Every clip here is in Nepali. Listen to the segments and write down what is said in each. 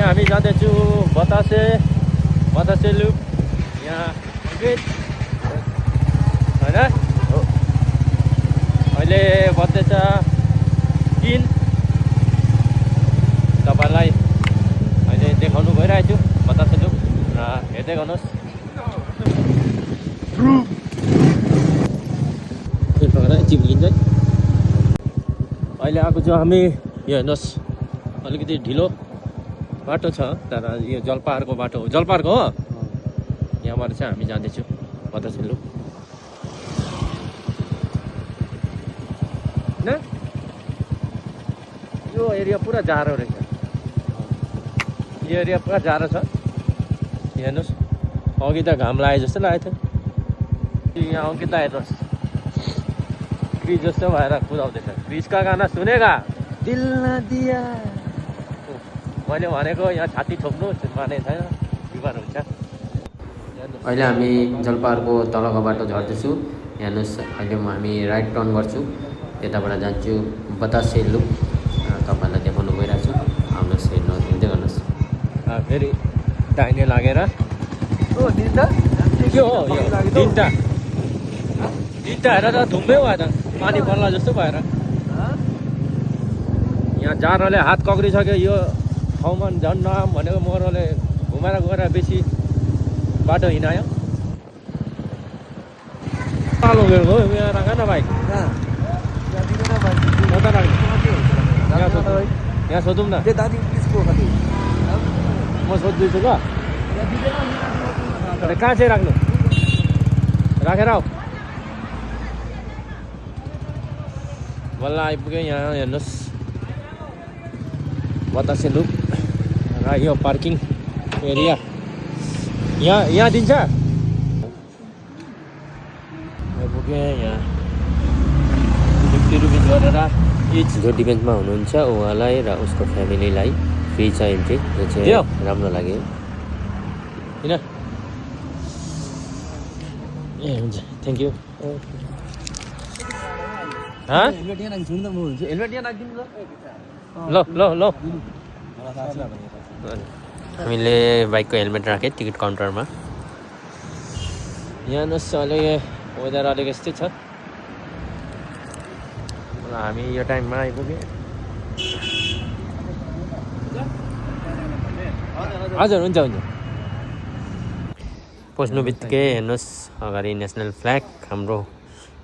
हामी जाँदैछु बतासे बतासे लुप यहाँ होइन हो अहिले बज्दैछ 3 तपाईँलाई अहिले देखाउनु गइरहेको छु बतासे लुप र हेर्दै गर्नुहोस् चिप्लिन्छ अहिले आएको छु हामी यो हेर्नुहोस् अलिकति ढिलो बाटो छ तर यो जलपाहाडको बाटो हो जलपाहाडको हो यहाँबाट चाहिँ हामी जाँदैछु बतासे लुप होइन यो एरिया पुरा जाडो रहेछ यो एरिया पुरा जाडो छ हेर्नुहोस् अघि त घाम लाग्यो जस्तो लागेको थियो यहाँ अङ्कित हेर्नुहोस् क्रिज जस्तो भएर कुदाउँदैछ क्रिजका गाना सुनेगा दिल न दिया मैले भनेको यहाँ छाती छोप्नु माने छैन बिमार हुन्छ अहिले हामी जलपाहाडको तलको बाटो झर्दैछु हेर्नुहोस् अहिले हामी राइट टर्न गर्छु त्यताबाट जान्छु बतासे लुप तपाईँलाई देखाउनु गइरहेको छु आउनुहोस् हेर्नुहोस् हिँड्दै गर्नुहोस् फेरि दाहिने लागेर के हो यो तिनवटा हेर त धुम्मै भयो त पानी पर्ला जस्तो भएर यहाँ जाडोले हात कक्रिसक्यो यो ठाउँमा झन् नआम भनेको मरले घुमाएर गएर बेसी बाटो हिँडायो कालो भेटको यहाँ राख न बाइक कता राख्नु यहाँ सोधौँ न म सोध्दैछु ल कहाँ चाहिँ राख्नु राखेर आऊ बल्ल आइपुग्यो यहाँ हेर्नुहोस् बतासे लुप र यो पार्किङ एरिया यहाँ दिन्छ आइपुग्यो यहाँ 50 रुपिस गरेर इच जो डिफेन्समा हुनुहुन्छ उहाँलाई र उसको फ्यामिलीलाई फ्री छ इन्ट्री जो चाहिँ राम्रो लाग्यो किन ए हुन्छ थ्याङ्क यू ल ल ल हामीले बाइकको हेलमेट राखेँ टिकट काउन्टरमा यहाँ हेर्नुहोस् अहिले वेदर अलिक यस्तै छ र हामी यो टाइममा आइपुग्यौँ हजुर हुन्छ हुन्छ पस्नु बित्तिकै हेर्नुहोस् अगाडि नेसनल फ्ल्याग हाम्रो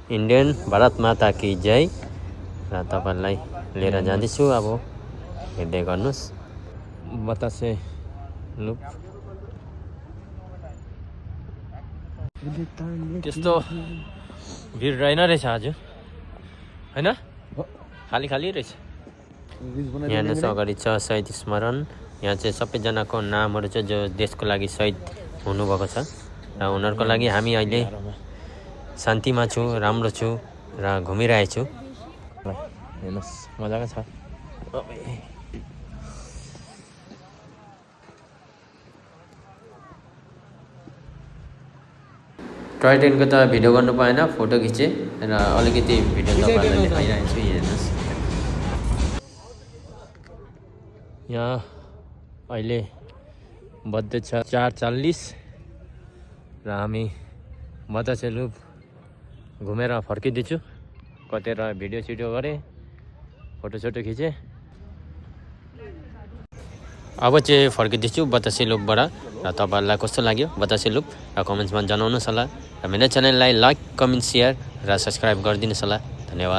इन्डियन भारत माता की जय र तपाईँलाई लिएर जाँदैछु अब हेर्दै गर्नुहोस् बतासे लुप त्यस्तो भिड रहेन रहेछ आज होइन खाली खाली रहेछ यहाँ हेर्नुहोस् अगाडि छ शहीद स्मरण यहाँ चाहिँ सबैजनाको नामहरू छ जो देशको लागि शहीद हुनुभएको छ र उनीहरूको लागि हामी अहिले शान्तिमा छु राम्रो छु र घुमिरहेको छु हेर्नुहोस् मजाको छ टोय ट्रेनको त भिडियो गर्नु पाएन फोटो खिचेँ र अलिकति भिडियो तपाईँहरूलाई देखाइरहेको छु हेर्नुहोस् यहाँ अहिले बज्दैछ 4:40 र हामी बतासे लुप घुमेर फर्किँदैछु कतिवटा भिडियो सिडियो गरेँ फोटोसोटो खिचेँ अब चाहिँ फर्किँदैछु बतासे लुपबाट र तपाईँहरूलाई कस्तो लाग्यो बतासे लुप र कमेन्ट्समा जनाउनुहोस् होला र मेरो च्यानललाई लाइक कमेन्ट सेयर र सब्सक्राइब गरिदिनुहोस् होला धन्यवाद।